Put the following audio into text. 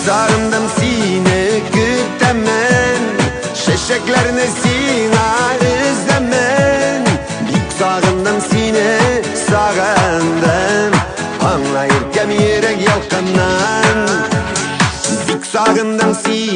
Сагындым сине, көтәмен. Чәчәкләрне сиңа өзәмен. Бик сагындым сине, сагындым. Аңла, иркәм, йөрәк ялкынын. Бик сагындым сине.